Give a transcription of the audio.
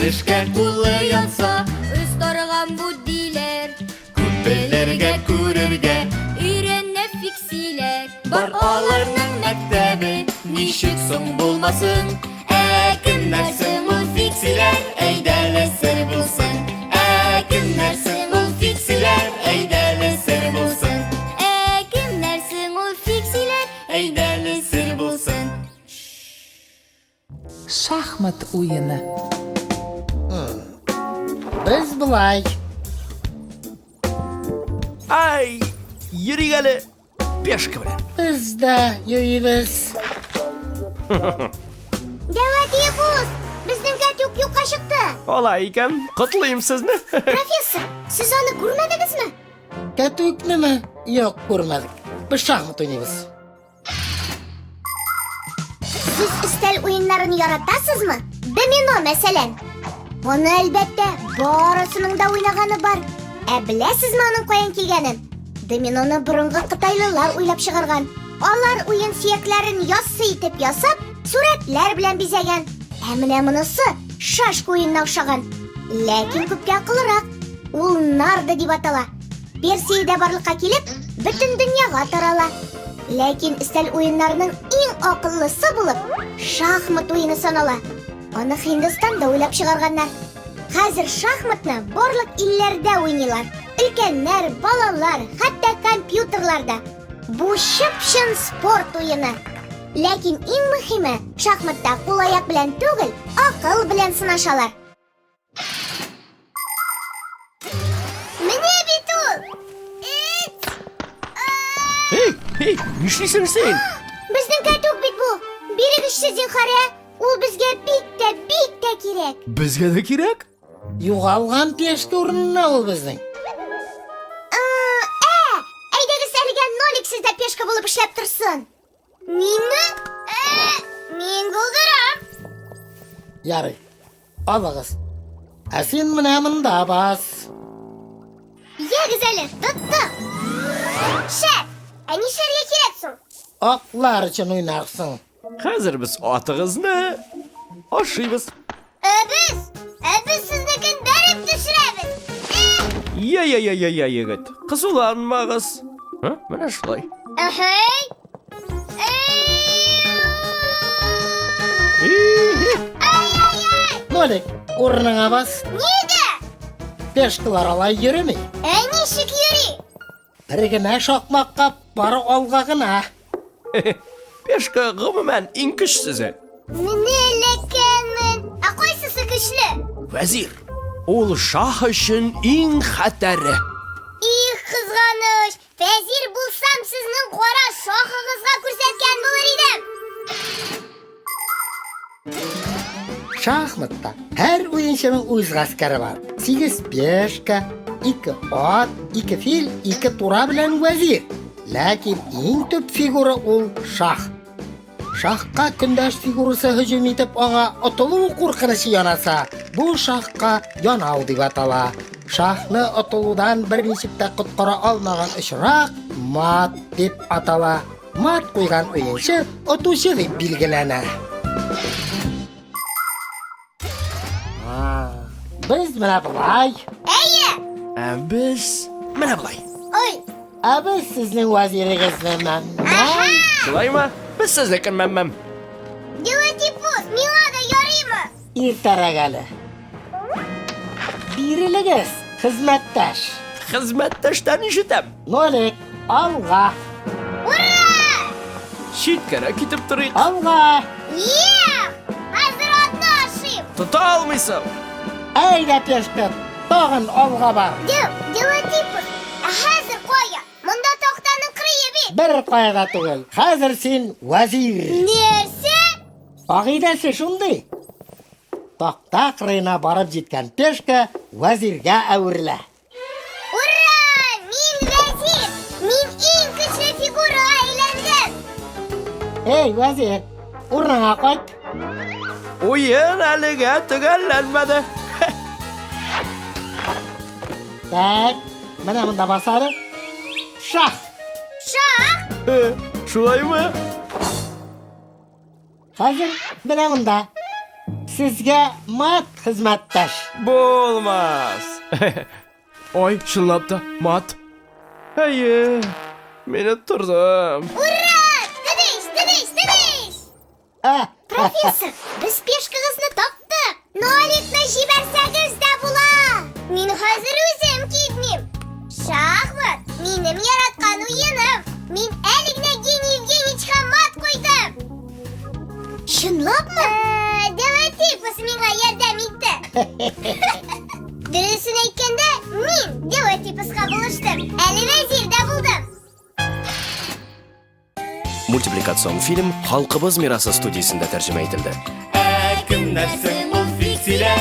эшкә кулы янса. Остарган бу диләр. Күп белергә, күрергә. Өйрәнә фиксиләр. Бар аларның мәктәбе, ничек соң булмасын? Ә кемнәр соң ул фиксиләр, әйдәле сер булсын. Ә кемнәр соң ул фиксиләр, әйдәле сер булсын. Ә кемнәр соң ул фиксиләр? Әйдәле сер булсын. Шахмат уены. Без болай. Ай, йөрик әле пешка белән. Без дә йөрибез. Дәвәт Ебус, безнең кәтүк юкка чыкты. Алай икән, котлыйм сезне. Профессор, сез аны күрмәдегезме? Кәтүкнеме? Юк, күрмәдек. Без шахмат уйныйбыз. Сез өстәл уеннарын яратасызмы? Домино, мәсәлән. Моны, әлбәттә, барысының да уйнаганы бар. Ә беләсезме аның каян килгәнен? Доминоны борынгы кытайлылар уйлап чыгарган. Алар уен сөякләрен яссы итеп ясап, сурәтләр белән бизәгән. Ә менә монысы шашка уенына охшаган. Ләкин күпкә акыллырак. Ул нарды дип атала. Персиядә барлыкка килеп, бөтен дөньяга тарала. Ләкин өстәл уеннарының иң акыллысы булып шахмат уены санала. Аны Һиндстанда уйлап чыгарганнар. Хәзер шахматны барлык илләрдә уйныйлар. Өлкәннәр, балалар, хәтта компьютерларда. Бу чып-чын спорт уены. Ләкин иң мөһиме, шахматта кул-аяк белән түгел, акыл белән сынашалар. Менә бит ул! Эт! Эй, эй, нишлисең син? Безнең кәтүк бит бу! Бирегезче, зинһар, ә? Ул безгә бик тә, бик тә кирәк. Безгә дә кирәк? Югалган пешка урынына ул безнең. Ә, әйдәгез әлегә нолик сездә пешка булып эшләп торсын. Минме? Ә, мин булдырам. Ярый. Алыгыз. Ә син менә монда бас. Ягез әле, тоттык. Шәп! Ә нишләргә кирәк соң? Аклар өчен уйнарсың. Хәзер без атыгызны ашыйбыз. Ә без, ә без сезнекен бәреп төшерәбез. Я, я, я, я, я, егет. Кызуланмагыз. Һа, менә шулай. Әһәй! Нолик, урыныңа бас. Нигә? Пешкалар алай йөреми. Ә ничек йөри? Бер генә шакмакка бары алга гына. Пешка гомумән иң көчсезе. Менә эләккәнмен. Ә кайсысы көчле? Вәзир. Ул шаһ өчен иң хәтәре. Их, кызганыч. Вәзир булсам, сезнең кара шахыгызга күрсәткән булыр идем. Шахматта һәр уенчының үз гаскәре бар. Сигез пешка, ике ат, ике фил, ике тура белән вәзир. Ләкин иң төп фигура ул шах. Шахка көндәш фигурасы һөҗүм итеп аңа отылу куркынычы янаса, бу шахка янау дип атала. Шахны отылудан берничек тә коткара алмаган очрак мат дип атала. Мат куйган уенчы отучы дип билгеләнә. Без менә болай. Әйе! Ә без менә болай. Ой! Ә без сезнең вәзирегезне мәм-мәм. Шулаймы? Без сезнекен мәм-мәм. Делатипус, миңа да ярыймы? Иртәрәк әле. Бирелегез, хезмәттәш. Хезмәттәштән ишетәм. Нолик, алга. Ура! Читкәрәк китеп торыйк. Алга. Эх! Хәзер атны ашыйм. Тота алмыйсың. Әйдә, пешка, тагын алга бар. Дел, Делатипус, ә хәзер кая? Монда тактаның кырые бит. Бер кая да түгел. Хәзер син вәзир. Нәрсә? Кагыйдәсе шундый. Такта кырыена барып җиткән пешка вәзиргә әверелә. Ура! Мин вәзир! Мин иң көчле фигурага әйләндем! Эй, вәзир, урыныңа кайт. Уен әлегә төгәлләнмәде. Так, менә монда басары. Шах! Шах! Шулаймы? Хәзер менә монда. Сезгә мат, хезмәттәш. Булмас. Ой, чынлап та, мат. Әйе, мин оттырдым. Ура! Тыныч, тыныч, тыныч! Ә, Профессор, без пешкагызны таптык. Ноликны җибәрсәгез дә була. Мин хәзер үзем китмим. Шахмат минем яраткан уеным. Мин әле генә Гений Евгеньевичка мат куйдым. Чынлапмы? Деватипус миңа ярдәм итте. Дөресен әйткәндә, мин Деватипуска булыштым. Әле вәзир дә булдым. Мультипликацион фильм Халкыбыз мирасы студиясендә тәрҗемә ителде. Ә кемнәр соң ул фиксиләр?